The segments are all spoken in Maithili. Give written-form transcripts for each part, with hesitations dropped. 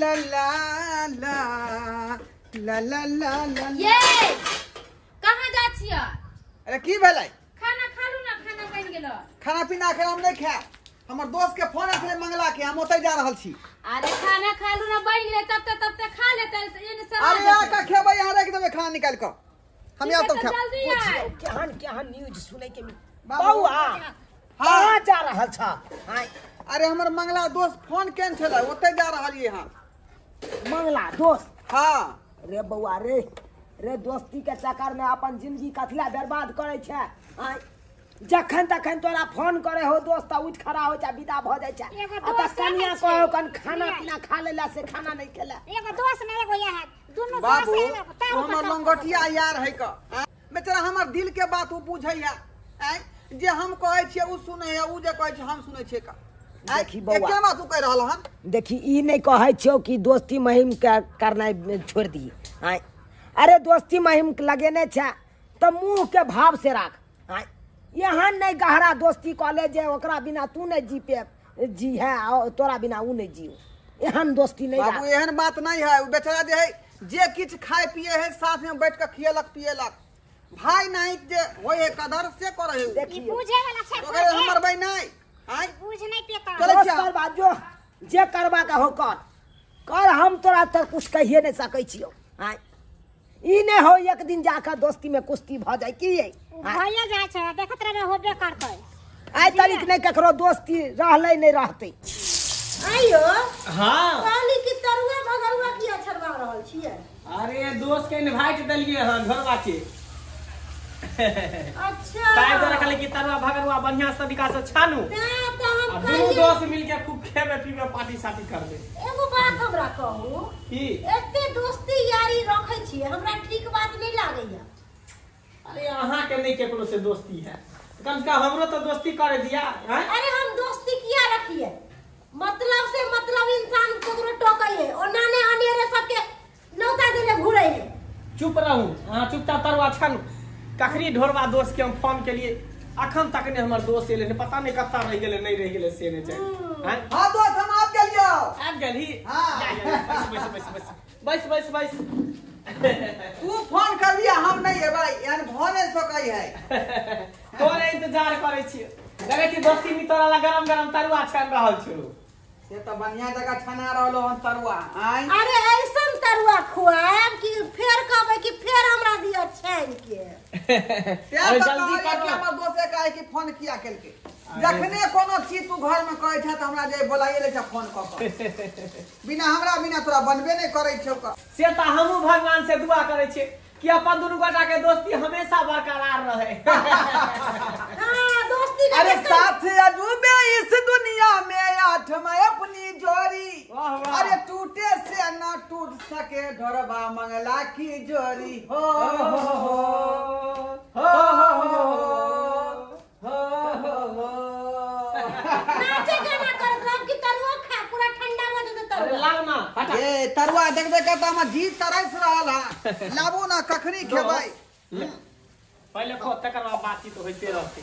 ला ला ला ला ला ला ला। ये कहाँ जा छियै? अरे की भेलै? खाना खालू ना, खाना बनि गेलो। खाना पीना एखन हम नहि खायब। हमर दोस्त के फोन आयल छलै मंगला के, हम ओतय जा रहल छी। अरे खाना खालू ना, बनि गेलै तब तक, तब तक खा लेतै। एने सड़ा अरे जेतै। आ के खेबै, यहाँ राखि देबै खाना निकालि कऽ, हम ठीक आयब है, तब तऽ खायब। जल्दी आइ। केहन केहन न्यूज सुनै के मिल। बाबू। बौआ हाँ। कहाँ जा रहल छ? आँय, अरे हमर मंगला दोस्त फोन केने छलै, ओतय जा रहलियै हम। मंगला दोस्त? हाँ। रे बौआ रे, रे दोस्ती के चक्कर में अपन जिंदगी कथिला बर्बाद करे छै? आँय, जखन तखन तोरा फोन करे हो दोस्त त उठ खड़ा हो जा, विदा भ जाइ छै। एगो आ त दोस्त कनिया रहै छै। कहो कन खाना पीना खा लेला से खाना नहीं खेला। एगो दोस्त ने एगो यहाँ दुनू बाबू दोस्त एगो ओ तारू हमर पर लंगोटिया यार है क, बेचारा हमर दिल के बात ओ बुझै है। आँय, जे हम कहै छियै ओ सुनै है, ओ जे कहै छै हम सुनै छियै क। आँय, देखी बौआ। एके बात ओ कहि रहल हन। देखी ई नहीं कहै छियौ कि दोस्ती महिम के करनाइ छोड़ दी। आँय, अरे दोस्ती महिम लगेने छै तऽ मुँह के भाव से राख। आँय, एहन नहीं गहरा दोस्ती कऽ ले जे ओकरा बिना तू नहीं जी पे जी है आ तोरा बिना ऊ नहीं जियो, एहन दोस्ती नहीं बाबू राख। एहन बात नहीं है। ओ बेचारा जे है जे किछु खाय पिए है साथ में बैठ के खियलक पियलक, भाई नहीं जे होय है कदर से करे है। ई देखियौ बुझे वाला छै ओकरे थोड़े। हमर भाई नहीं। आँय, बुझ नहीं पेता। चलै दोस्त छियै हम। करबा जो जे करबा के हो कर कर, हम तोरा तऽ कुछ कहिए नहीं सकै छियौ। आँय, ई नहीं हो एक दिन जाकर दोस्ती में कुश्ती भऽ जाय की ये? उ आँय, भइए जाइ छै, देखत रहबै होबे करतै। आइ तरीक नहीं ककरो दोस्ती रहलै नहीं रहतै। आइयो। हाँ। कहली कि तरुआ भगरुआ किया छड़वा रहल छियै? अरे दोस्त के इनवाइट देलिए हन घरवा के। अच्छा। ताहि दुआरे कहलिए कि तरुआ भगरुआ बढ़िया से तरीका से छानू तें तऽ हम आ दुनू कहलियै दोस्त मिलके खूब खेबे पीबे पार्टी साटी करबे। एगो बात हमरा कहू, की? एते दोस्ती यारी रखै छियै, हमरा ठीक बात नहीं लागैया। अरे अहाँ के नहीं केकरो से दोस्ती है, कम से कम हमरो तो दोस्ती करे दिया। हैं? अरे हम दोस्ती किया रखिए, मतलब से मतलब इंसान ककरो टोकै है ओना ने अनेरे सबके नौता देने घुरै है। चुप रहू अहाँ, चुपचाप तरुआ छानू। कखनी ढोरबा दोस्त के हम फोन के लिए अखन तक ने हमर दोस्त एले ने, पता नहीं कत्ता रह गेले नहीं रह गेले से नहीं जाने। हैं? हाँ दोस्त हम आबि गेलियौ। आबि गेलही? हाँ। जा, जा, जा, बैस बैस बैस बैस बैस बैस। तू फोन करबिही हम नहीं एबै, एहन भऽ नहि सकै है। तोरे इंतजार करै छियै, देखै छी दोस्ती में तोरा ला गरम गरम तरुआ छानि रहल छौ। से तऽ बढ़िया जगह छना रहलो हन तरुआ। आँय, अरे ऐसन तरुआ खुआएब कि फेर कहबै कि फेर हमरा दिअ छानि के। तें अरे तऽ जल्दी कहलियै कि करो। हमर दोस्त एकाएक कि फोन किया केलकै। जखने कोनो चीज तू घर में कहै छै तऽ हमरा जे बोलाइए लै छै फोन कऽ कऽ, बिना हमरा बिना तोरा बनबे नहि करै छौ क। से तऽ हमहूँ भगवान से दुआ करै छियै कि अपन दुनू गोटा के दोस्ती हमेशा बरकरार रहे। हाँ दोस्ती के अरे चक्कर- साथ अजूबे इस दुनिया में आठ में अपनी जोड़ी, वाह, वाह। अरे टूटे से ना टूट सके ढोरबा मंगला की जोड़ी। हो हो हो हो हो हो हो हो। नाचे गाना करत रहब कि तरुआ खा पूरा ठंडा भऽ जेतै अरे तरुआ। लाव ना हटा। ए तरुआ देखबे के तऽ हमर जी तरस रहल है, लाबू ना कखनी खेबै। ले, पहिले खो तकर बाद बातचीत होइते रहतै।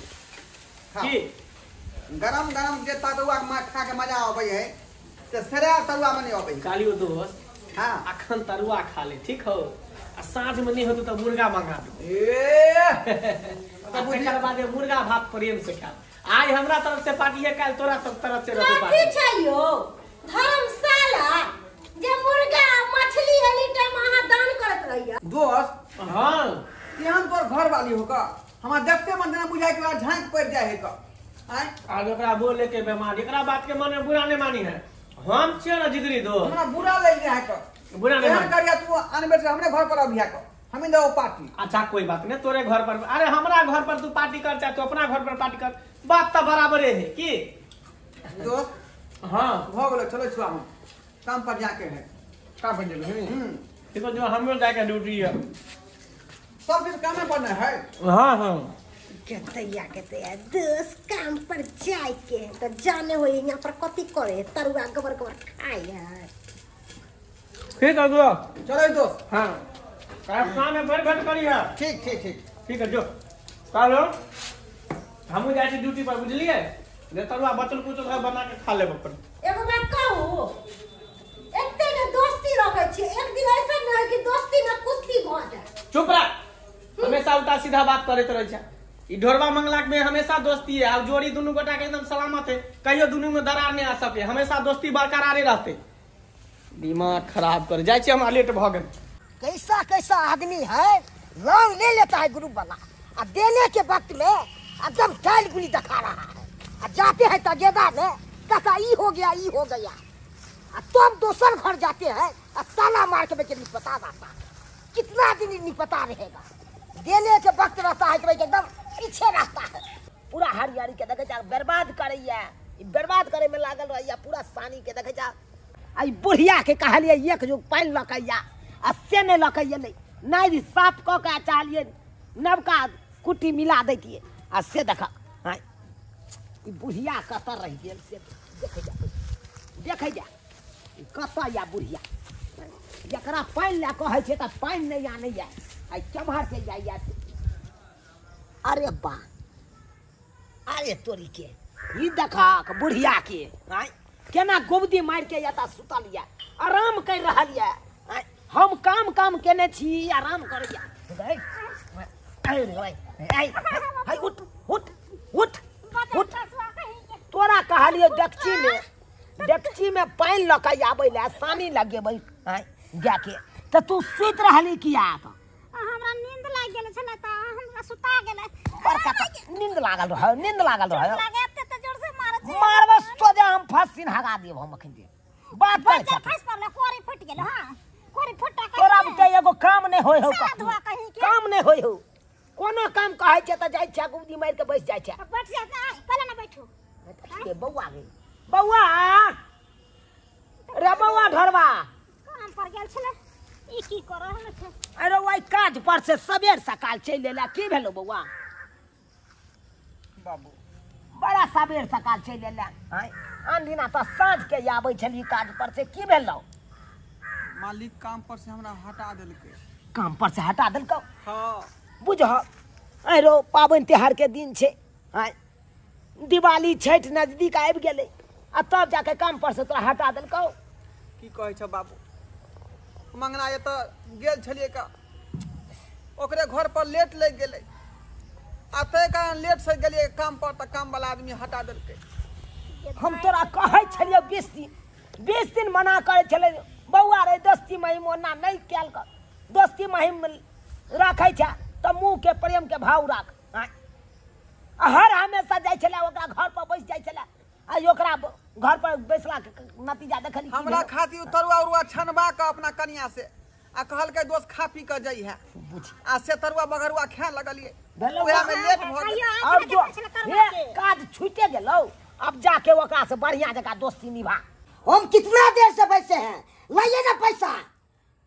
खा। की गरम गरम जे तरुआ खा के मजा अबै है से सराय तरुआ में नहीं अबै है। कहलियो दोस्त हाँ। अखन तरुआ खा ले ठीक हो, आ साँझ में नहीं होतो तऽ मुर्गा मंगा दो। ए आ तकर बाद मुर्गा भात प्रेम से खाब। आइ हमरा तरफ से पार्टी है, काल्हि तोरा सब तरफ से रहतौ कथी पार्टी। छै यौ धर्मशाला जे मुर्गा मछली एनी टाइम अहाँ दान करत रहिया। दोस्त हाँ केहन तोर घर वाली हो का, हमरा देखते मन जेना बुझाय के बाद झाँकि पड़ि जाइ है का। आँय, आब एकरा बोले के बेमारी, एकरा बात के मन में बुरा नहीं मानी है। हम छियै ना जिगरी दोस्त, हमरा बुरा लागि जाइ है का। बुरा नहीं एहन मानी। करिया तू अनबे से हमरे घर पर अबिया का, हम देबो पार्टी। अच्छा कोई बात नहीं, तोरे घर पर, अरे हमरा घर पर तू पार्टी कर चाहे तू अपना घर पर पार्टी कर, बात तो बराबरे है की। दोस्त हाँ भऽ गेलो, चलो छुआ हम काम पर जाके है। का बन जेबै? देखो जो हमरो जाके ड्यूटी है, सब चीज कामे पर नहीं है। हाँ हाँ केतैया केतैया दोस्त काम पर जाय के है तऽ जाने होय यहाँ पर कथी करे तरुआ गोबर गोबर खाय है। ठीक है जो चलो दोस्त। हाँ शाम में फिर भेंट करी है। ठीक ठीक ठीक ठीक है जो चलो हमहूँ जाइ छी ड्यूटी पर, बुझलिए? जे तरुआ बचल कुचल है बना के खा लेब अपन। एगो बात कहू, एते जे चुप रह, हमेशा उल्टा सीधा बात करैत रहै छै। ई ढोरबा मंगला में हमेशा दोस्ती है, और जोड़ी दुनू गोटा के एकदम सलामत है, कहियो दुनू में दरार नहीं आ सके, हमेशा दोस्ती बरकरारे रहते। दिमाग खराब कर जाय छी, हमरा लेट भ गेल। कैसा कैसा आदमी है, लोन ले लेता है ग्रुप वाला और देने के वक्त में एकदम टाइल गुली दिखा रहा है, और जाते हैं तगेदा में कहता ई हो गया ई हो गया, और तुम दोसर घर जाते हैं और ताला मार के बेचे निपटा जाता है। कितना दिन निपटा रहेगा? देने के वक्त रहता है तो एकदम पीछे रहता है। पूरा हरियाली के देखे जा बर्बाद करैया, बर्बाद करे में लागल रहैया पूरा सानी के देखे जा। आई बुढ़िया के कहलिए एक जो पानि लकैया आ से नहीं लकैया, नहीं नहीं साफ कऽ के चाहलिए नवका कुट्टी मिला दैतियै आ से देख हाँ ई बुढ़िया कतऽ रहि गेल से देखै जा, देखै जा कतऽ या बुढ़िया। जकरा पानि लए कहै छै तऽ पानि नहि आनैया, आ केम्हर से जाइया। अरे बा, अरे तोरी के ई देखक बुढ़िया के आँय केना गोबदी मारि के एतऽ सुतल यऽ, आराम करि रहल यऽ। हम काम काम केने छी, आराम करैया। उठ उठ उठ उठ, तोरा कहलियौ डेकची में, डेकची में पानि लऽ के आबै लए, सानी लगेबै आँय जाके, तऽ तू सुति रहली किया? हमरा नींद लागि गेल छलै तऽ हमरा सुता गेलै। बड़का नींद लागल रहै, नींद लागल रहै। लागत तऽ जोर से मारै छै। मारबो सोझे हम फसिन हगा देब हम अखन दे। बात करै छै। फस पड़ल कोरी फुटि गेल। हां कोरी फुटा के तोरा बुते एगो काम नहि होय हौ, काम नहि होय हौ। कोनो काम कहै छै तऽ जाइ छै गुदी मारि के बैस जाइ छै। बैठ जा कहले ना बैठू। के बौआ गे, बौआ रे बौआ ढोरबा काम पर गेल छलै, ई की कर रहल छै? अरे ओइ काज पर से सबेर सकाल चलि एला, की भेलो बौआ? बाबू बड़ा सबेर सकाल चलि एला। आँय आन दिना तऽ साँझ के आबै छली काज पर से, की भेलो? मालिक काम पर से हमरा हटा देलकै। काम पर से हटा देलकौ? हाँ बुझह आरो पाबनि तिहार के दिन छै, आँय दिवाली छठि नजदीक आबि गेलै आ तब जाके काम पर से तोरा हटा देलकौ। की कहै छ बाबू, मंगना एतऽ गेल छलियै का ओकरे घर पर लेट लागि गेलै, आ ताहि कारण लेट से गेलियै काम पर तऽ काम वाला आदमी हटा देलकै। हम तोरा कहै छलियौ 20 दिन 20 दिन मना करै छलै बौआ रे दोस्ती महिम ओना नहि कयल कर, दोस्ती महिम राखै छै तऽ मुँह के प्रेम के भाव राख। हर हमेशा जाइ छलै ओकरा घर पर बैस जाइ छलै, आ ओकरा घर पर बैसला के नतीजा देखली। हमरा खातिर तरुआ उरुआ छनबा के अपना कनिया से आ कहलकै दोस्त खा पी के जइहे, आ से तरुआ बगरुआ खाए लगलियै, ओएह में लेट भ गेल। और जो हे काज छूटे गेलौ, अब जाके ओकरा से बढ़िया जगह दोस्ती निभा। हम कितना देर से बैठे हैं, लाइए ना पैसा।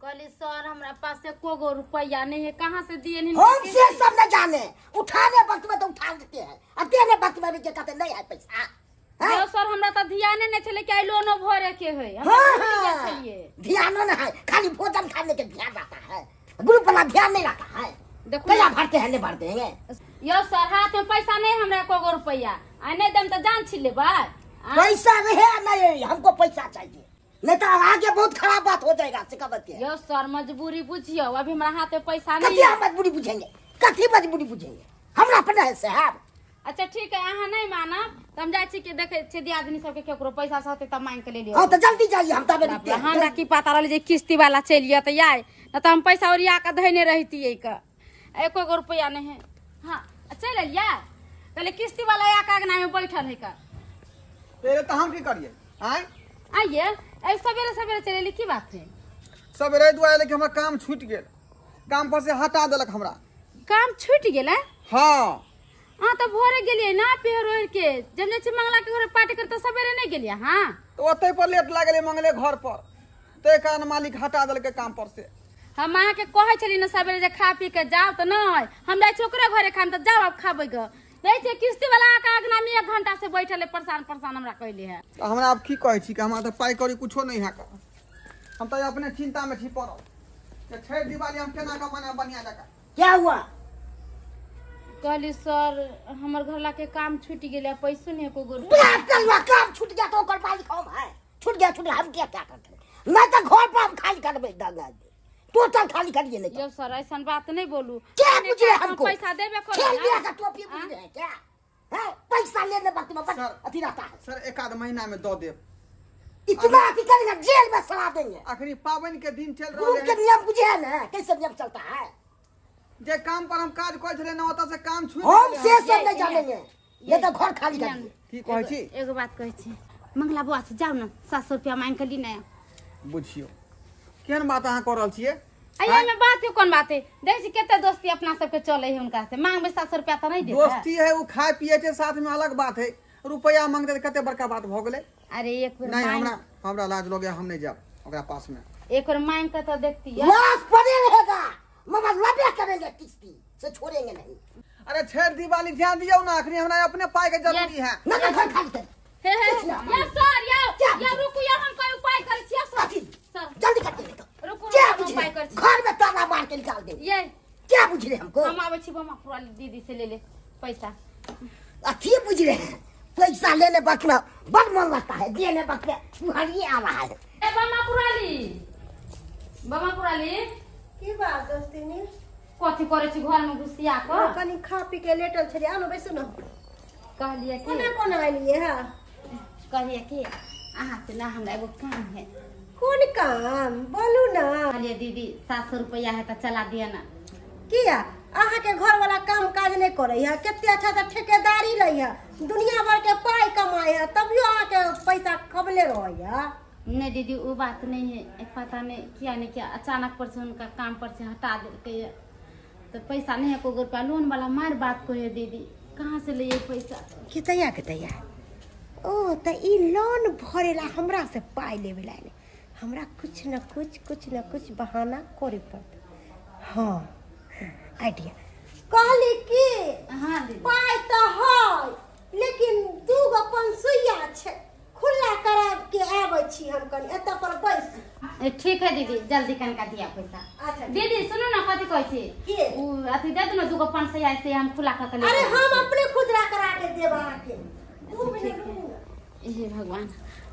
कहली सर हमरा पास एको गो रुपया नहीं है, कहाँ से दिए? हम से सब न जाने, उठाने वक्त में तो उठा लेते हैं और देने वक्त में भी कहते नहीं है पैसा। यो सर हमरा तो ध्यान नहीं छले कि आई लोनो भरे के है। हाँ, ध्यान न है, खाली भोजन खाने के ध्यान रहता है, ग्रुप वाला ध्यान नहीं रहता है। देखो क्या भरते हैं नहीं भरते हैं। यो सर हाथ में पैसा नहीं हमरा एको गो रुपया, आ नहीं दम तो जान छी लेबै। पैसा रहे नहीं, हमको पैसा चाहिए, नहीं तो आगे बहुत खराब बात हो जाएगा। यो सर मजबूरी बुझियो, अभी हमरा हाथ में पैसा नहीं। कथी हम मजबूरी बुझेंगे, कथी मजबूरी बुझेंगे, हमरा अपना है साहब। अच्छा ठीक है, अहाँ नहीं मानब त हम जाइ छी के देखे छी दियादनी सबके केकरो पैसा सहते त मांग के ले लियो। हां त जल्दी जाइए, हम तबे रुकते हैं। हमरा की पता रहल जे किस्ती वाला चलिए त आय, न त हम पैसा ओरिया के धइने रहितियै क, एको गो रुपया नहीं है। हां चल एलियै, कहले किस्ती वाला आ के अंगना में बैठल है का। तेरे त हम की करिए? आय आइए, ऐ सवेरे सवेरे चल एली, की बात है? सवेरे दुआरे लेके हमरा काम छूट गेल, काम पर से हटा देलक हमरा। काम छूट गेल? हां हाँ तो भोरे गेलिए ना पेहर ओढ़ के, जब जाइ छी मंगला के घरे पार्टी कर त सवेरे नहीं गेलिए। हाँ तो ओतै पर लेट लागले मंगले घर पर, ते कारण मालिक हटा देलकै काम पर से। हम अहाँ के कहै छली ना सवेरे जे खा पी के जाओ त नहीं, हम जाइ छी ओकरे घरे खाम त जाओ अब खाबै ग। जाइ छी किस्ती वाला के अंगना में 1 घंटा से बैठल है, परेशान परेशान हमरा कहले है। त हमरा अब की कहै छी कि हमरा त पाइ करी कुछो नहीं है, हम त अपने चिंता में छी पड़ल के छठ दिवाली हम केना के मना बढ़िया जका। क्या हुआ? कहली सर हमर घर ला के काम छूट गेलै, पैसो नहीं एको गो। काम छूट गया तो ओकर मालिक हम है, छूट गया छूट गया, हम क्या क्या करते? नहीं तो घर पर हम खाली करबे दंगा। टोटल खाली करिए नहीं यो सर ऐसन बात नहीं बोलू। क्या बुझे हमको पैसा देबे करो खेल लिया का टोपी बुझ रहे हैं क्या है? पैसा लेने वक्त में अथी रहता है सर। एक आध महीना में दो देब। इतना अथी करेंगे जेल में सड़ा देंगे। आखिरी पावन के दिन चल रहा है, के नियम बुझे है ना कैसे नियम चलता है। जे काम पर हम काज करै छले ना ओतऽ से काम छूट हम से सब नहीं जानेंगे। ये तो घर खाली करिए। की कहै छी? एगो बात कहै छी मंगला बुआ से जाउ ना 700 रुपया मांग के ली ना। बुझियो केहन बात अहाँ कर रहल छियै? अइये में बात कोन बात है? देखै छी कते दोस्ती अपना सबके चले है उनका से। मांगबे 700 रुपया त नहीं देते। दोस्ती है वो खाए पिए के साथ में अलग बात है, रुपया मांगते कते बड़का बात भ गेलै। अरे एक बेर नहीं हमरा हमरा लाज लगे, हम नहीं जाब ओकरा पास में। एक बार मांग के तो देखती है। लाश पड़े रहेगा मगर लबे करेंगे किस्ती से छोड़ेंगे नहीं। अरे छेड़ दिवाली ध्यान दियो ना, आखिरी हमरा अपने पाई के जरूरी है। ना ना घर खाली कर। हे हे या सर या या रुकू या हम कोई उपाय करै छी सर। जल्दी कर दे तो रुकू क्या उपाय कर छी। घर में ताला मार के निकाल दे। ये क्या बुझ रहे हमको? हम आबै छी बमा पुराली दीदी से ले ले पैसा। अथी बुझ रहे हैं पैसा लेने वक्त में बड़ मन लगता है, देने वक्त में मुहरी आ रहा है। ए बमा पुराली, बमा पुराली की बात दोस्तिनी? कथी करै छी घर में घुसिया क? कनी खा पी के लेटल छलियै। आनो बैसू न। कहलियै कि कोना कोना एलियै? हां कहलियै कि अहाँ से ना हमरा एगो काम है। कोन काम बोलू ना। कहलियै दीदी 700 रुपया है त चला दिया ना। किया अहाँ के घर वाला काम काज नहीं करे है? कते अच्छा से ठेकेदारी लै है, दुनिया भर के पाई कमाए है, तभियो अहाँ के पैसा खबले रहे है। नहीं दीदी वो बात नहीं है, पता नहीं किया नहीं किया अचानक पर से उनका काम पर से हटा देलकै तो पैसा नहीं है को रुपया। लोन वाला मार बात को है दीदी, कहाँ से ले पैसा? कितया कितया ओ त ई लोन भरेला हमरा से पाई लेवे ला हमरा कुछ न कुछ कुछ न कुछ बहाना करे पड़त। हाँ आइडिया कहली कि हाँ दीदी पाई तो है लेकिन दूगो पंसुइया छै खुला कराब के आबै छी हम कनी एतऽ पर बैस। ठीक है दीदी जल्दी कनका दिया पैसा। अच्छा दीदी सुनू ना कथी कहै छी? उ अथी दे दू ना दूगो पंसुइया से हम खुला क के ले। अरे हम अपने खुदरा करा के देब अहाँ के। 2 मिनट रुकू। हे भगवान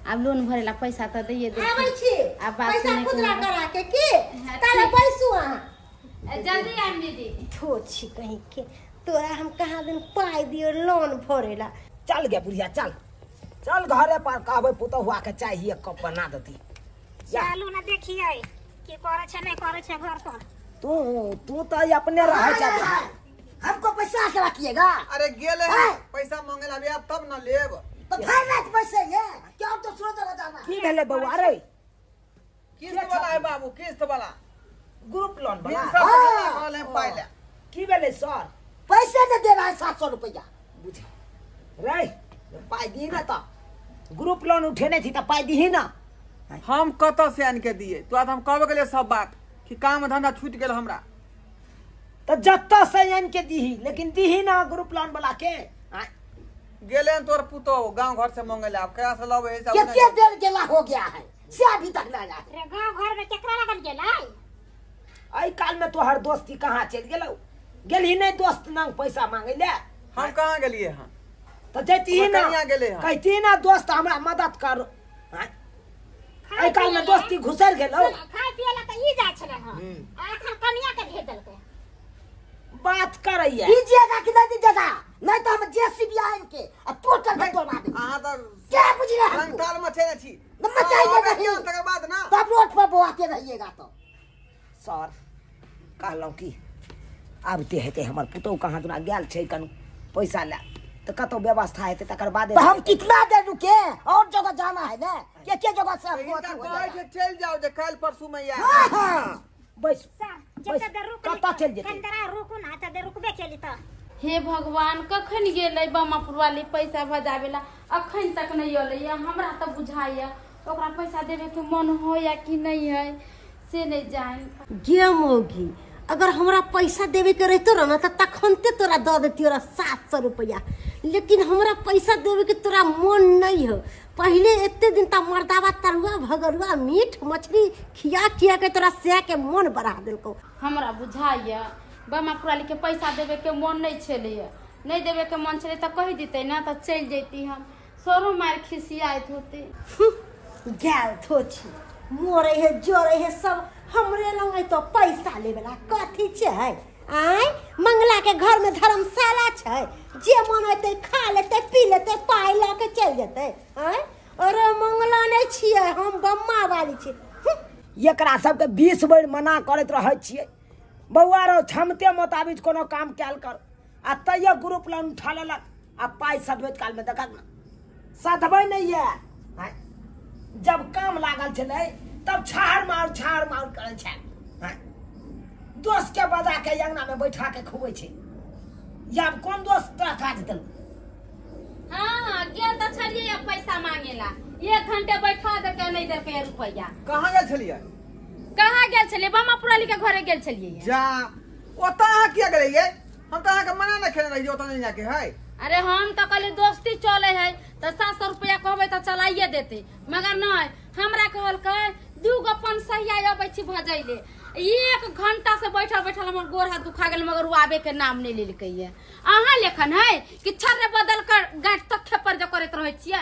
अब लोन भरेला पैसा त दैये दे। आबै छी अब बात पैसा खुदरा करा के की ताले बैसू अहाँ। जल्दी आइम दीदी। थो छी कहीं के तोरा हम कहाँ दिन पाई दियो लोन भरेला। चल गया बुढ़िया चल चल घरे पर कहबै पुतहुआ के चाय एक कप बना देती। चलू ना देखिए की करे छै नहीं करे छै घर पर। तू तू तो अपने रह जा। हमको पैसा के रखिएगा। अरे गेले है पैसा मांगे ला अभी तब ना लेब। तो फिर रात पैसे ये क्या तो दूसरो जगह जाना। की भेलै बौआ रे? किस्त वाला है बाबू, किस्त वाला ग्रुप लोन वाला। हां है पाई ले। की भेलै सर? पैसे न दे रहा है 700 रुपया। बुझ रे पाई दी ना त ग्रुप लोन उठेने छी त पाई दीही ना। हम कतऽ से आन के दिए तो हम कहबे के लिए सब बात कि काम धंधा छूट गेल हमरा। त जत्ता से आन के दीही लेकिन दीही ना ग्रुप लोन वाला के। गेले तोर पुतो गांव घर से मांगे ला, अब करा से लावे हिसाब। कितने देर गेला हो गया है से अभी तक ना आया। रे गांव घर में केकरा लगन गेलै? आई काल में तोहर दोस्ती कहाँ चल गेलौ? गेलही नहीं दोस्त नंग पैसा मांगे ले। हम कहाँ गेलिए? हां तो जैती ना कहती ना दोस्त हमरा मदद कर। आई काल में दोस्ती घुसल गेलौ। खाय पिए ला त ई जाय छले। हां आखन कनिया के भेज देलकै। बात करैया दीजिएगा कि नहीं दीजिएगा? नहीं तो हम जेसीबी आएंगे के और टोटल में तोड़वा देंगे। हां तो क्या बुझ रहे हैं? रंगताल मचे छी मचाइए नहीं तकर बाद ना तब रोड पर बोआते रहिएगा। तो सर कहलौं कि आबते हेतै हमर पुतहु कहाँ दुना गेल छै कन पैसा ले तो कतौ व्यवस्था हेतै तकर बाद। तो हम कितना देर रुके और जगह जाना है ना के के जगह से हमको कहै छै चल जाओ जे काल परसू में आ। हां बैस जते देर रुक कतऽ चल जेतै? कंदरा रुकू ना त देर रुकबे केली त। हे भगवान कखन गेलै बमापुर वाली पैसा भजाबेला अखन तक नहीं अलै। हमरा त बुझाइया ओकरा पैसा देवे के मन होया कि नहीं है से नहीं जान। गे मौगी अगर हमरा पैसा देवे के रहतो ना त तखनते तोरा the देती 700 रुपया, लेकिन हमरा पैसा देवे के तोरा मन नहीं हो। पहले एते दिन त मर्दावा तरुआ भगरुआ मीट मछली खिया खिया के तोरा से के मन बढ़ा देलको। हमरा बुझाइया बमापुर वाली के पैसा देवे के मन नहीं छलैया, नहीं देवे के मन छलै त कहि देतै ना त चलि जैती हम। सरो मार खिसियाइत होते। गेल थोची मोरे है जोरे है सब हमरे लंग तो पैसा लेवेला कथी छै आय मंगला के घर में धर्मशाला छै जे मन हेतै खा लेतै पी लेतै पाइ लऽ के चलि जेतै आय। अरे मंगला नहि छियै हम बम्मा वाली छी। एकरा सबके 20 बेर मना करैत रहै छियै बौआ रो क्षमते मोताबिक कोनो काम कयल कर आ तैयो ग्रुप लोन उठा लेलक आ पाइ सधबैत कालमे देखत ने सधबै नहि यऽ। जब काम लागल छलै तब छाड़ मार करै छल दोस्त के बजा के अंगना में बैठा के खुबै छै। आब कोन दोस्त तोरा काज देलक? हाँ गेल तऽ छलियै पैसा मांगेला 1 घंटे बैठा देलकै नहि देलकै रुपैआ। कहाँ गेल छलियै? कहाँ गेल छलियै? बमा पुराली के घरे गेल छलियै। जा ओतऽ अहाँ किया गेलियै? हम तऽ अहाँके मना नहि खेने रहियै ओतऽ नहि जाके है। अरे हम तऽ कहलियै दोस्ती चले है तऽ 700 रुपैआ कहबै तऽ चलाइए देतै मगर नहि हमरा कहलकै 2 गो 500 अबै छी भजैले। 1 घंटा से बैठल बैठल हमर गोर हाथ दुखा गेल मगर ओ आबे के नाम नहीं लेलकै। अहाँ लेखन है कि छर्रे बदल कर गाँठ तक खेपर जो करैत रहै छियै।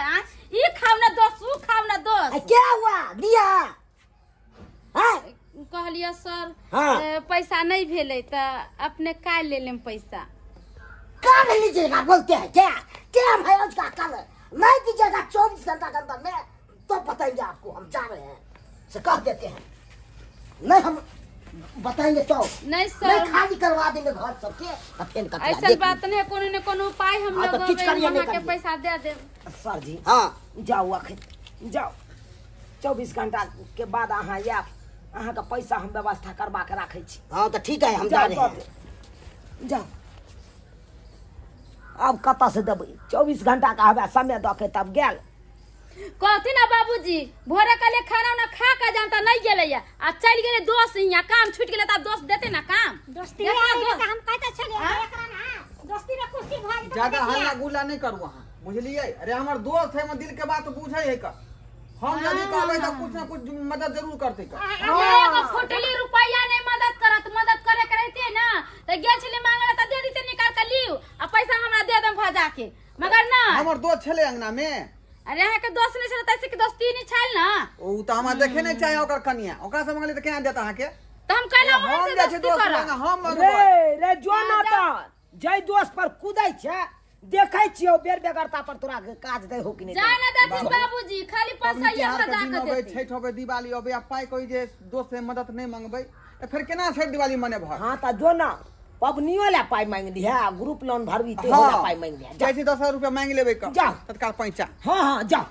ई खाउ ना दोस्त ऊ खाउ ना दोस्त। क्या हुआ दिया? कहलियै सर पैसा नहीं भेलै तऽ अपने काल्हि ले लेम पैसा। कल लीजिएगा बोलते हैं क्या टाइम है उसका? कल नहीं दीजिएगा 24 घंटा के अंदर में तो बताएंगे आपको। हम जा रहे हैं से कह देते हैं नहीं हम बताएंगे तो नहीं सर नहीं खाली करवा देंगे घर सबके। ऐसा बात नहीं कोनो ने कोनो उपाय हम लोग के पैसा दे दे सर जी। हाँ जाओ अखन जाओ 24 घंटा के बाद अहाँ आयब अहाँ का पैसा हम व्यवस्था करवा के रखे छी। हाँ तो ठीक है हम जा रहे हैं। जाओ अब कतऽ से देबै? 24 घंटा का हवा समय दऽ के तब गेल। कहथिन ना बाबूजी भोरे कहले खाना उना खा के जानता नहीं गेलै आ चलि गेलै दोस्त हियां काम छूटि गेलै तब दोस्त देते ना काम। दोस्ती हम कहते छलियै एकरा ना दोस्ती में कुर्सी भऽ जेतै। ज्यादा हल्ला गुल्ला नहीं करू अहाँ बुझलियै? अरे हमर दोस्त है हमर दिल के बात बुझै है का हम यदि कहबै तऽ कुछ ना कुछ मदद जरूर करतै का। एगो फुटली रुपैया नहीं मदद करत मदद करे के रहते ना त गेल छली मांगला त दे दिते निकाल के लिउ आ पैसा हमरा they them भजा के मगर ना हमर दोस्त छलै अंगना में। अरे अहाँ के दोस्त नहीं छलै तैसे के दोस्ती नहीं छल ना। ओ त हमरा देखे नहीं चाहे ओकर कनिया ओकरा से मंगली त केना देत अहाँ के? त हम कहला हम जाइ छै दोस्त मांगे हम मंगबै। रे रे जो ना त जै दोस्त पर कुदै छै देखै छियौ बेर बेगरता पर तोरा काज दै हो कि नहीं। जा ना देथिन बाबूजी खाली पैसा ये भजा के देथिन। छठ होबे दिवाली होबे आ पाइ कोई जे दोस्त से मदद नहीं मंगबै त फिर केना छठ दिवाली मनेबह? हां त जो ना पबनियो ला पाइ मांगि लिहे ग्रुप लोन भरबी ते होला पाइ मांगि लिहे। जाइ छी 10,000 रुपया मांगि लेबै क तत्काल पैसा। हां हां जा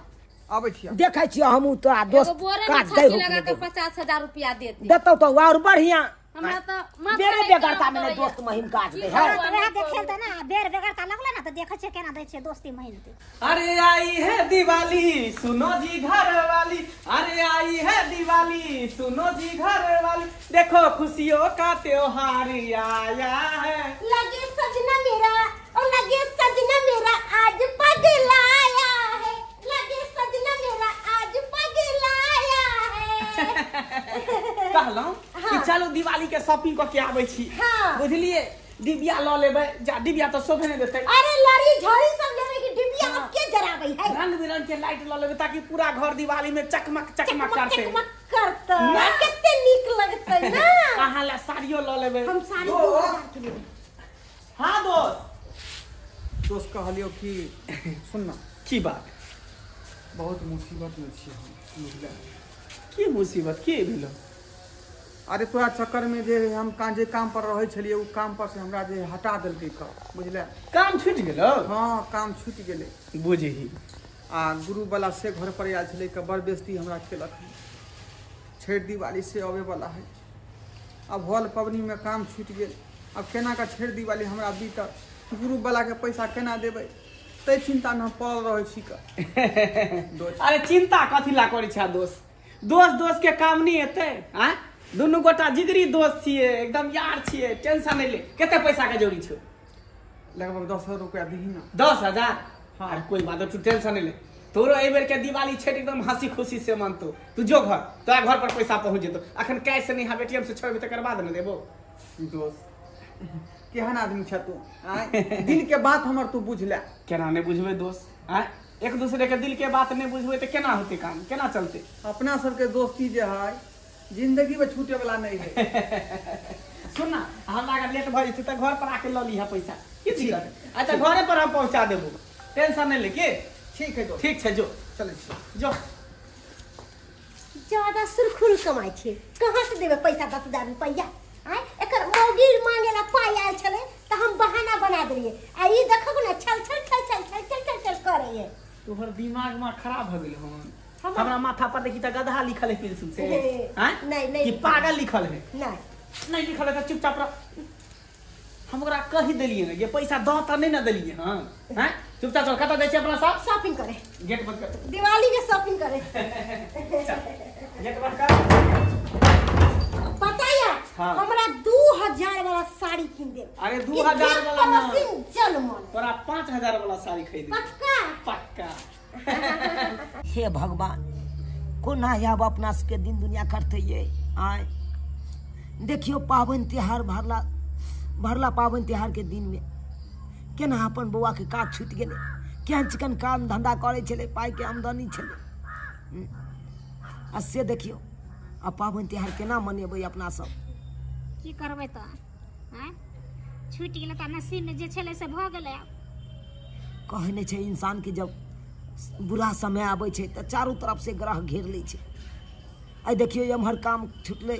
आबै छियै देखै छियै हमहूँ तोरा दोस्त काज दै हो लगा के 50,000 रुपया देती देतौ त और बढ़िया। हमरा त बेरे बेगरता में दोस्त महिम काज दे है। तोरा देखेल त ना बेर बेगरता लगले ना त देखै छै केना दै छै दोस्ती महिम के। अरे आई है दिवाली सुनो जी घर वाली अरे आई है दिवाली सुनो जी घर वाली देखो खुशियों का त्योहार आया है। लगे सजना मेरा ओ लगे सजना मेरा आज पगलाया है लगे सजना मेरा आज पगलाया है। कहलहुँ कि चलो दिवाली के शॉपिंग कऽ के आबै छी। बुझलियै डिबिया लऽ लेबै जा डिबिया तऽ शोभे नहि देतै। अरे लड़ी झड़ी सब लेबै कि डिबिया अब के जराबै है? रंग बिरंग के लाइट लऽ लेबै ताकि पूरा घर दिवाली में चकमक चकमक करतै चकमक करतै कते नीक लगतै ना। अहाँ ला साड़ियो लऽ लेबै हम साड़ी 2000 के लेबै। हाँ दोस्त दोस्त कहलियौ कि सुन ना की बात? बहुत मुसीबत में छी हम बुझलियै। की मुसीबत की भेलो? अरे तोरा चक्कर में जे हम जे काम पर रहै छलियै ओ काम पर से हमरा जे हटा देलकै क बुझले? काम छूटि गेलो? हाँ काम छूटि गेलै बुझही। आ गुरु वाला से घर पर आयल छलै क बड़ बेइज्जती हमरा केलक। छठि दिवाली से अबै वाला है अब हॉल पबनी में काम छूटि गेल अब केना का छठि दिवाली हमरा बीतत? गुरु वाला के पैसा केना देबै तै चिंता में हम पड़ल रहै छी क। अरे चिंता कथी ला करै छै दोस्त? दोस्त दोस्त के काम नहीं एतै आँ दुनू गोटा जिगरी दोस्त छियै एकदम यार छियै टेंशन नहीं ले। कते पैसा के जरूरी छौ? लगभग 10,000 रुपया दही ना। 10,000? हाँ अरे कोई बात तू टेंशन नहीं ले तोरो एहि बेर के दिवाली छठ एकदम हंसी खुशी से मनतो। तू जो घर तोरा घर पर पैसा पहुंच जेतो। अखन कैश नहीं हबे एटीएम से छोड़बे तकर बाद ने देबो। दोस्त केहन आदमी छ तू आय दिल के बात हमर तू बुझ ले। केना नहीं बुझबे दोस्त? आय एक दूसरे के दिल के बात नहीं बुझबे त केना होते काम केना चलते? अपना सबके दोस्ती जे है जिंदगी में छूटे वाला नहीं है। सुन ना, हमरा अगर लेट भऽ जेतै तऽ घर पर आके लऽ लीह पैसा, की दिक्कत है? अच्छा घरे पर हम पहुंचा देबो, टेंशन नहीं लेके। ठीक है दोस्त। ठीक छै, जो चलै छी। जो। ज्यादा सुरखुर कमाइ छै, कहाँ से देबै पैसा 10,000 रुपैआ? आँय, एकर मौगी मांगे ला पाइ आयल छलै तऽ हम बहाना बना देलियै, आ ई देखो ने छल छल छल छल छल छल छल छल करैए। तोहर दिमाग में खराब हो गेल हन। हमरा माथा पर देखी त गधा लिखल है पेंसिल से। हैं? नहीं, नहीं। कि पागल लिखल है? नहीं। नहीं लिखल है त चुपचाप रह। हम ओकरा कहि देलियै ने जे पैसा दह त नहीं ना देलियै हन। हैं? चुपचाप चल, कतऽ जाइ छी अपना सब? शॉपिंग करे। गेट बंद कर। दिवाली के शॉपिंग करे। गेट बंद कर। पता है? हाँ। हमरा 2000 वाला साड़ी किन दे। अरे 2000 वाला ना, चल मन तोरा 5000 वाला साड़ी खरीद। पक्का? पक्का। हे भगवान, कोना आब अपना सबके दिन दुनिया करते ये? आय देखियो पाबनि तिहार भरला भरला पाबनि तिहार के दिन में केना अपन बौआ के काज छूटि गेलै, केहन चिकन काम धंधा करै छलै, पाइ के आमदनी छलै। आ से देखियो आ पाबनि तिहार केना मनेबै अपना सब? की करबै तऽ आँय, छूटि गेलै तऽ नसीब में जे छलै से भऽ गेलै। आब कहै नहि छै इंसान के जब बुरा समय आबै छै तऽ चारू तरफ से ग्रह घेर लै छै। आइ देखियो एम्हर काम छुटलै,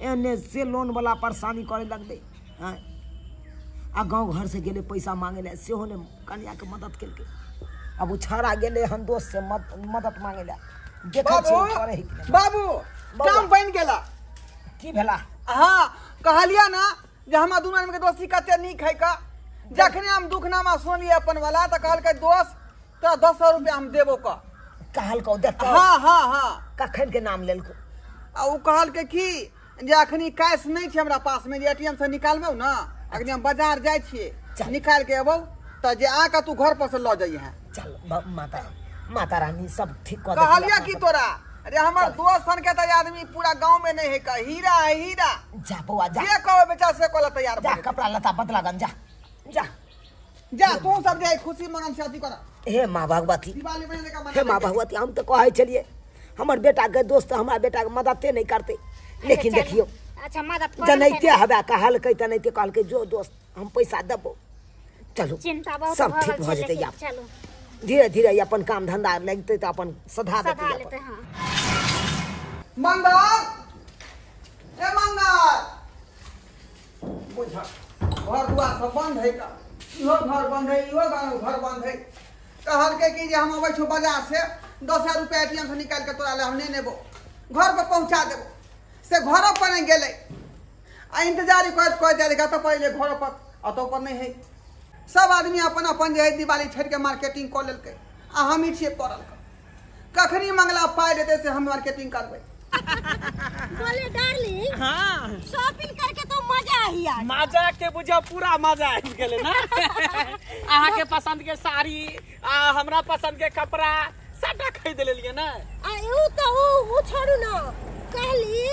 एने से लोन वाला परेशानी करे लगलै। आँय, आ गाँव घर से गेलै पैसा मांगे लए, सेहो ने कनिया के मदद केलकै। आब ओ छाड़ा गेलै हन दोस्त से मदद मांगे लए। देखै छियै करे है कि नहि। बाबू काम बनि गेला। की भेला? हाँ कहलिया ना जे हमरा दुनू आदमी के दोस्ती कते नीक है का। जखने हम दुखनामा सुनलियै अपन वाला तऽ कहलकै दोस्त तोरा 10,000 रुपया हम देबो का। कहलकौ देतौ? हाँ हाँ हाँ। कखन के नाम लेलकौ? आ ओ कहलकै कि जे अखनी कैश नहीं छै हमरा पास में, जे एटीएम से निकालबौ ना, अखनी हम बाजार जाइ छियै, निकाल के अबौ तऽ जे आके तू घर पर से लऽ जइहे। चल माता माता रानी सब ठीक कऽ देतौ। कहलिया कि तोरा, अरे हमर दोस्त सन के तऽ आदमी पूरा गांव में नहीं है का, हीरा है हीरा। जा बौआ जा, जे कहबै बेचा से कहला तैयार जा, कपड़ा लत्ता बदला गन, जा जा जा तू सब जाय खुशी मनम से अथी कर। हे माँ भगवती, दिवाली मने का। हे माँ भगवती, हम तो कहै छलियै हमर बेटा के दोस्त हमरा बेटा के मददे नहीं करते, लेकिन देखियो अच्छा मदद करै जनैते हवे कहलकै तनैते कहलकै जो दोस्त हम पैसा देबो। चलू चिंता बहुत सब ठीक भऽ जेतै। आब चलू धीरे धीरे अपन काम धंधा लगतै तऽ अपन सधा देतै। हाँ। मंगल, ए मंगल, बुझ घर दुआर सब बंद है का, इहो घर बंद है, इहो घर बंद है। कहलकै कि जे हम अबै छौ बाजार से 10,000 रुपया एटीएम से निकाल के तोरा ले हम नहीं नेबो, घर पर पहुंचा देबो। से घरो पर नहीं गेलै आ इंतजार करैत करैत जाइ कतऽ पर अयलै घरो पर, अतौ पर नहीं है। सब आदमी अपन अपन जे है दिवाली छठि के मार्केटिंग कऽ लेलकै आ हमही छियै पड़ल। कखनी मंगला पाइ देतै से हम मार्केटिंग करबै। बोले डार्लिंग, हाँ शॉपिंग करके तो मजा आई यार। मजा के बुझा पूरा मजा आबि गेलै ना। अहाँ के पसंद के साड़ी आ हमरा पसंद के कपड़ा सबटा खरीद लेलियै ना। आ ऊ तो ऊ छोड़ू ना, कहली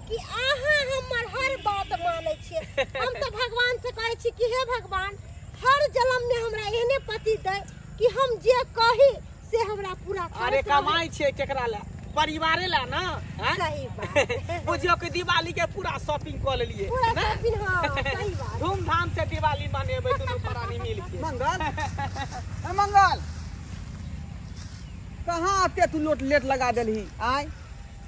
कि अहाँ हमर हर बात मानै छियै। हम तो भगवान से कहै छी कि हे भगवान, हर जन्म में हमरा एहने पति दे कि हम जे कही से हमरा पूरा। अरे कमाई छियै केकरा ला? परिवारे ला ना। सही बात। बुझियो कि दिवाली के पूरा शॉपिंग कऽ लेलियै पूरा शॉपिंग। हाँ सही बात। धूमधाम से दिवाली मनेबै दुनू प्राणी मिल के। मंगल, ए मंगल, कहाँ आते तू लोट लेट लगा देलही? आय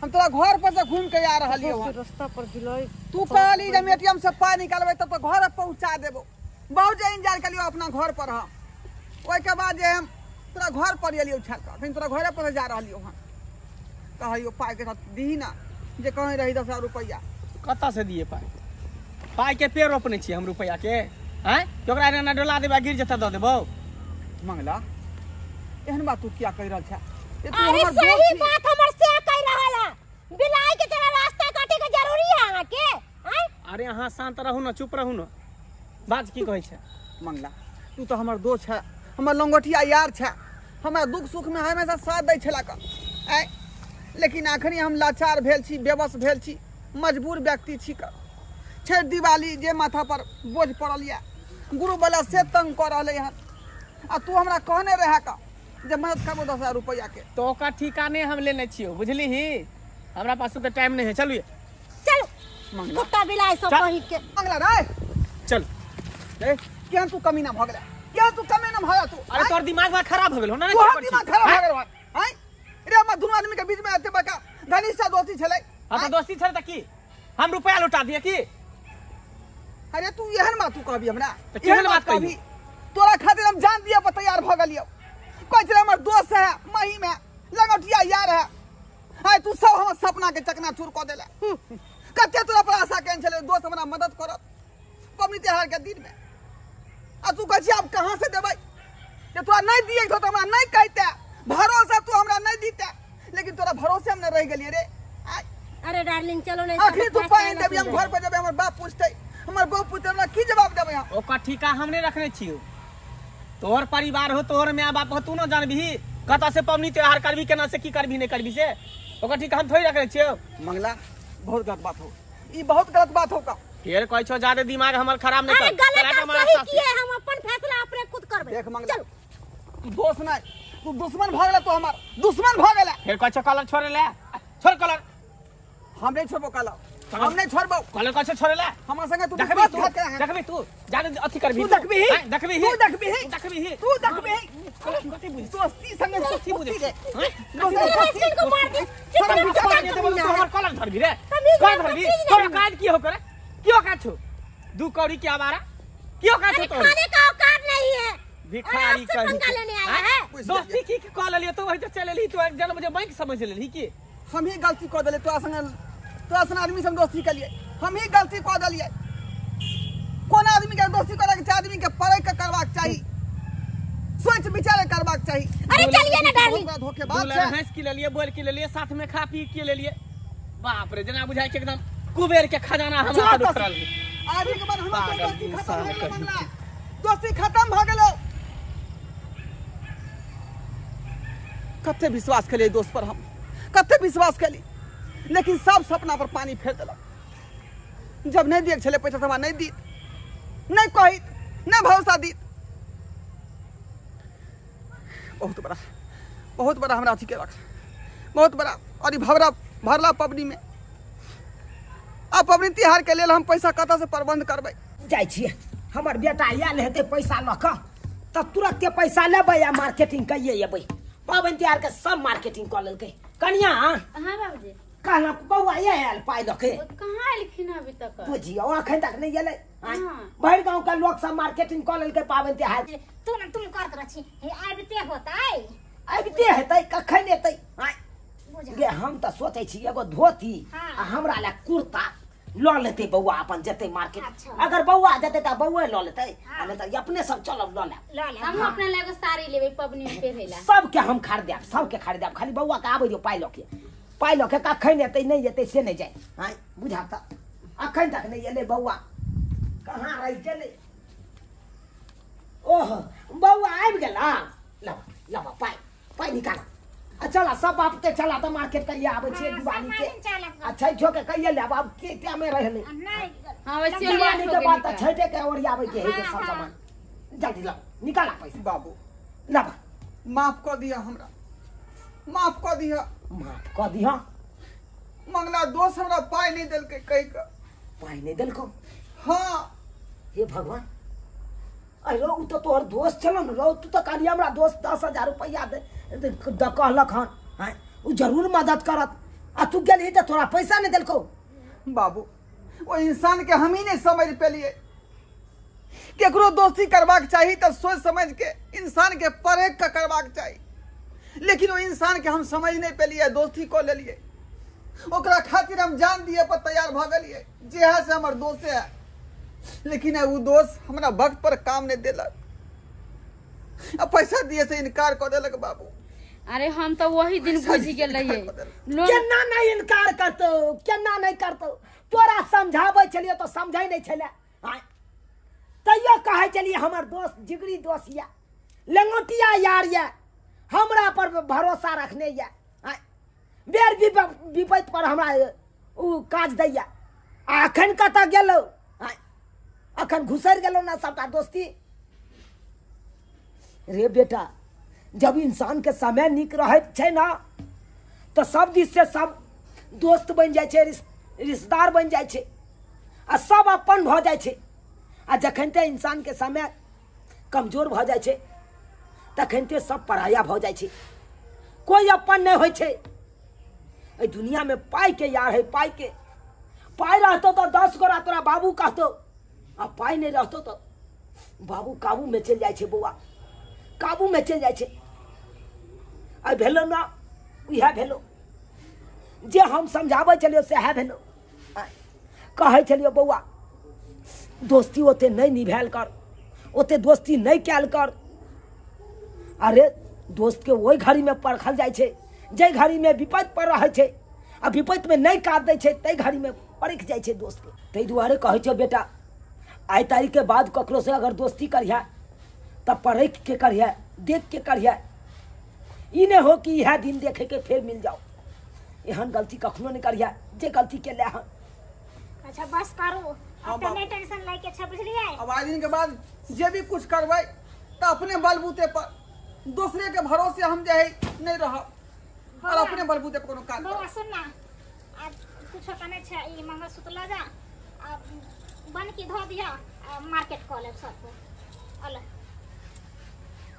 हम तोरा घर पर से घूम के आ रहलियै हन। रास्ता पर गिलै तू कहली जे हम एटीएम से पाइ निकालबै तब तो घर पहुंचा देबो। बहुत जे इंतजार कलियो अपना घर पर हम, ओहिके बाद जे हम तोरा घर पर एलियो छल, अखन तोरा घरे पर जा रहलियो हन। कहलियो पाइ के साथ दीही ना, जे कहीं रही 10,000 रुपैआ। कतऽ से दिए पाइ? पाइ के पेड़ रोपने छियै हम रुपैआ के। आँय ओकरा एना डोला देबै गिर जेतै दऽ देबौ। मंगला एहन बात तू किया कहि रहल छे? अरे सही बात हमर से कहि रहल है। बिलाई के तरह रास्ता काटे के जरूरी है अहाँ के? आँय अरे अहाँ शांत रहू ना, चुप रहू ना, बात की कहै छै? मंगला तू तो हमर दोस्त है, हमर लंगोटिया यार छै, हमरा दुख सुख में हमेशा साथ दै छला का। आँय लेकिन आखिरी हम लाचार भेल छी, बेबस भेल छी, मजबूर व्यक्ति छी का। छठ दिवाली जे माथा पर बोझ पड़ल यऽ, गुरु वाला से तंग कऽ रहलै हन, आ तू हमरा कहने रहे का जे मदद करबो 10,000 रुपैआ के। तो ओकर ठीका नहि हम लेने छियौ, बुझलिही? हमरा पास तऽ टाइम नहीं है। चलू कुत्ता बिलाइ सब कहि के मंगला रे चल ए केहन तू कमीना भ गेला, केहन तू कमीना भ गेला तू। अरे तोर दिमाग में खराब हो गेल हो ना, तोहर दिमाग खराब हो गेल हैं रे। हम दुनू आदमी के बीच में एते बड़का घनिष्ठ दोस्ती छलै। हां त दोस्ती छलै त की हम रुपया लौटा दिए की? अरे तू एहन बात तू कहबी हमरा, एहन बात कहबी? तोरा खातिर हम जान दिए पर तैयार भ गेलियो। कहै छलै हमर दोस्त है, महीम है, लंगोटिया यार है। आइ तू सब हमर सपना के चकनाचूर क देले। कते तोरा पर आशा केने छलै दोस्त हमरा मदद करत पबनी त्योहार के दिन में, आ तू कहै छी आब कहाँ से देबै? जे तोरा नहीं दिए तो हमरा नहीं कहते, भरोसा तू हमरा नहीं दीते, लेकिन तोरा भरोसे हम नहीं रह गेलिए रे। अरे डार्लिंग चलो नहीं आखिर तू पानी देबी, हम घर पर जेबै, हमर बाप पूछतै, हमर बहू पूछतै, हमरा की जवाब देबै हम? ओकर ठीका हमने रखने छियो, तोहर परिवार हो, तोहर माय बाप हो, तू न जानबही कतऽ से पबनी त्योहार करबी, केना से की करबी नहीं करबी, से ओकर ठीका हम थोड़ी रखने छियो। मंगला बहुत गलत बात हो, ई बहुत गलत बात हो का। फेर कहै छो ज्यादा दिमाग हमर खराब नहीं कर। अरे गलत आ सही किए, हम अपन फैसला अपने खुद करबै। देख मंगला तू दोस्त नहीं, तू दुश्मन भ गेला, तू हमर दुश्मन भ गेला। फेर कहै छो कलर छोड़े ले, छोड़ कलर। हम नहीं छोड़बो कलर, हम नहीं छोड़बो कलर। कहै छो छोड़े ले हमरा संगे तू देखबी, तू देखबी, तू जाने अथी करबी, तू देखबी, देखबी, तू देखबी, देखबी, तू देखबी। कथि बुझ दोस्ती संगे कथि बुझ दोस्ती को मार दे, तू हमर कलर धरबी रे, कलर धरबी। तोरा काज की हो करे, क्यों का छो दू कौड़ी के आवारा, क्यों का छो? तोर खाने का औकात नहीं है, भिखारी पंगा लेने आया है। दोस्ती की कॉल लियो तो वही तो चल लेली, तू एक जन मुझे बैंक समझ लेली की हम ही गलती कर देले तोरा संगे, तोरा संगे आदमी से हम दोस्ती केलिए, हम ही गलती कर देलिए। कोन आदमी के दोस्ती करे के चाही, आदमी के पढ़े के करबाक चाही, सोच विचार करबाक चाही। अरे चलिए ना डार्लिंग, धोखेबाज छै। भैंस की लेलिए, बैल की लेलिए, साथ में खा पी के लेलिए। बाप रे जना बुझाय के एकदम कुबेर के खजाना हमरा पर उतरल। आदमी के बाद हमर दोस्ती खत्म भ गेल, मंगला दोस्ती खत्म भ गेल। कते विश्वास केलिए दोस्त पर हम, कते विश्वास केली, लेकिन सब सपना पर पानी फेर देलक। जब नहीं दिए छले पैसा हमरा नहीं दीत, नहीं कहित, नहीं भरोसा दीत। बहुत बड़ा हमरा अथी केलक, बहुत बड़ा। और ई भवरा भरला पबनी में आ पबनी तिहार के लेल हम पैसा कतऽ से प्रबंध करबै? जाइ छियै, हमर बेटा आयल हेतै पैसा लऽ कऽ तऽ तुरंते पैसा लेबै आ मार्केटिंग कइए अयबै। पाबनि तिहार के सब मार्केटिंग कऽ लेलकै। कनिया हां बाबूजी कहलक बौआ आयल पाइ लऽ के, कहाँ एलखिन अभी तक? बुझियौ अखन तक नहि एलै। भरि गाँव के लोक सब मार्केटिंग कऽ लेलकै पाबनि तिहार। तू न तुम करत रह छी, हे आबिते होतै, आबिते हेतै, कखन एतै? गे हम तऽ सोचै छी एगो धोती आ हमरा लए कुर्ता लऽ लेतै बौआ, अपन जेतै मार्केट। अगर बौआ जेतै तऽ बौए लऽ लेतै, आ नहि तऽ अपने सब चलब लऽ लेब। हम अपना लए एगो साड़ी लेबै पबनी में पहिरै ला। सबके हम खरीदायब, सबके खरीदायब, खाली बौआ के आबै दियौ पाइ लऽ के। पाइ लऽ के कखन एतै नहि एतै से नहि जाय। आँय बुझा तऽ अखन तक नहि एलै बौआ, कहाँ रहि गेलै? ओह बौआ आबि गेला। लबा लबा पाइ पाइ निकाल आ चला सब बाप के चला तऽ मार्केट कहिया आबै छियै दिवाली के, आ छठियो के कहिया लेब? आब के टाइमे रहलै। हां वैसे दिवाली के बाद तऽ छठे के ओरियाबै के है सब सामान। जल्दी लाओ निकाला पैसा। बाबू लबा माफ कऽ दिअ हमरा, माफ कऽ दिअ, माफ कऽ दिअ। मंगला दोस्त हमरा पाइ नहीं देलकै कहि कऽ। पाइ नहीं देलकौ? हाँ। हे भगवान, अरे उ तऽ तोहर दोस्त छलौ ने रौ, तू तऽ कहली हमरा दोस्त 10,000 रुपैआ दे कहलक हन, आँय उ जरूर मदद करत, आ तू गेलही तऽ तोरा पैसा नहीं देलकौ? बाबू ओ इंसान के हम ही नहीं समझ पेलिए। केकरो दोस्ती करबाक चाही तऽ सोच समझ के इंसान के परख के करबाक चाही, लेकिन ओ इंसान के हम समझ नहीं पेलिए, दोस्ती कऽ लेलिए। ओकरा खातिर हम जान दिए पर तैयार भऽ गेलिए, जे है से हमर दोस्त है, लेकिन उ दोस्त हमरा वक्त पर काम नहीं देलक आ पैसा दिए से इनकार कऽ देलक। बाबू अरे हम तो वही दिन बुझ गेल रहिए। केना नहीं इनकार करतौ, केना नहीं करतौ? तोरा समझाबै छलियै तऽ समझै नहीं छलै, तैयो कहै छलियै हमर दोस्त जिगरी दोस्त या लंगोटिया यार या, हमरा पर भरोसा रखने या, बेर विपैत पर हमरा उ काज दैया। आ अखन कतऽ गेलौ? अखन घुसरि गेलौ ना सबटा दोस्ती। रे बेटा, जब इंसान के समय नीक रहैत छै ना तऽ सब दिस से सब दोस्त बनि जाइ छै, रिश्तेदार बनि जाइ छै। आ सब अपन भऽ जाइ छै। आ जखन ते इंसान के समय कमजोर भऽ जाइ छै तखन ते सब पराया भऽ जाइ छै, कोई अपन नहि होइ छै। एहि दुनिया में पाई के यार है, पाई के पाई रहतो तो 10 गोरा तोरा बाबू कहतो, आ पाई नहीं रहतो तो बाबू काबू में चलि जाइ छै, बौआ काबू में चलि जाइ छै। आ भेलो ना इएह भेलो जे हम समझाबै छलियौ सएह भेलो। कहै छलियौ बौआ दोस्ती ओते नहीं निभायल कर, ओते दोस्ती नहीं कयल कर। अरे दोस्त के ओहि घड़ी में परखल जाइ छै जाहि घड़ी में विपत्ति पर रहै छै, आ विपत्ति में नहीं काट दै छै ताहि घड़ी में परख जाइ छै दोस्त के। ताहि दुआरे कहै छौ बेटा आइ तारीख के बाद ककरो से अगर दोस्ती करिहे तऽ परख के करिहे, देख के करिहे, ई नहीं हो कि इएह दिन देखे के फेर मिल जाओ। एहन गलती कखनो नहीं करिहे जे गलती के ले हन। अच्छा बस करू, अब तो नहीं टेंशन लै के छै, बुझलियै? अब आज दिन के बाद जे भी कुछ करबै तऽ अपने बलबूते पर, दूसरे के भरोसे हम जे है नहीं रहब और अपने बलबूते पर कोनो काज। बौआ सुन ना, आज कुछ होता नहीं छै, ई मंगलसूत्र ल जा आ बन के धो दिया आ मार्केट कऽ लेब सबको। अल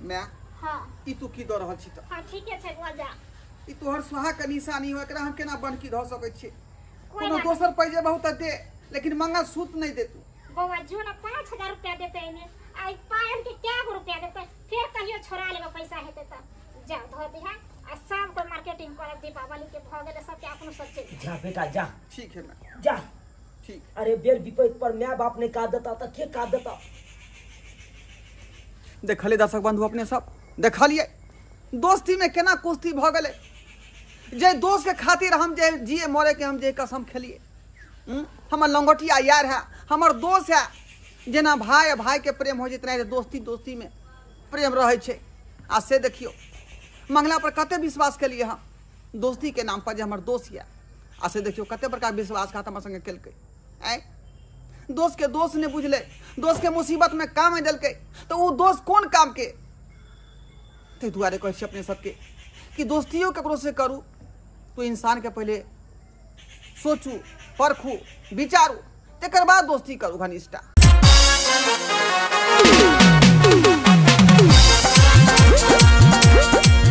मैं हां ई तू की दऽ रहल छी त? हां ठीके छै बौआ जा। ई तोहर सुहा के निशानी हो, एकरा हम केना बन की धऽ सकै छी? कोनो दोसर पैसे बहुत दे लेकिन मंगलसूत्र नहीं दे तू। बौआ जो ना 5000 रुपया देते एने, आई पायल के क्या गो रुपया देते, फिर कहियो छोड़ा लेबे पैसा हेते त जा धो दिहा आ शाम को मार्केटिंग करब। दीपावली के भ गेले सबके अपनो सब चीज। जा बेटा जा, ठीक है मैं जा ठीक। अरे बेर विपत्ति पर my बाप ने काट देता त के काट देता। देखलिए दर्शक बंधु अपने सब देखलिए दोस्ती में केना कुश्ती भ गेलै। जे दोस्त के खातिर हम जे जिए मरे के हम जे कसम खेलिए, हमर लंगोटिया यार है, हमर दोस्त है, जेना भाई भाई के प्रेम हो जितना दोस्ती दोस्ती में प्रेम रहै छै। आ से देखियो मंगला पर कते विश्वास केलिए हम दोस्ती के नाम पर जे हमर दोस्त यऽ, आ से देखियो कते बड़का विश्वासघात हमर संगे केलकै। आँय दोस्त के दोस्त नहीं बुझले, दोस्त के मुसीबत में काम नहीं देलकै तो वो दोस्त कोन काम के? ताहि दुआरे कहै छी अपने सबके कि दोस्तियों ककरो से करू तो इंसान के पहले सोचू, परखू, विचारू, तकर बाद दोस्ती करू घनिष्ठा।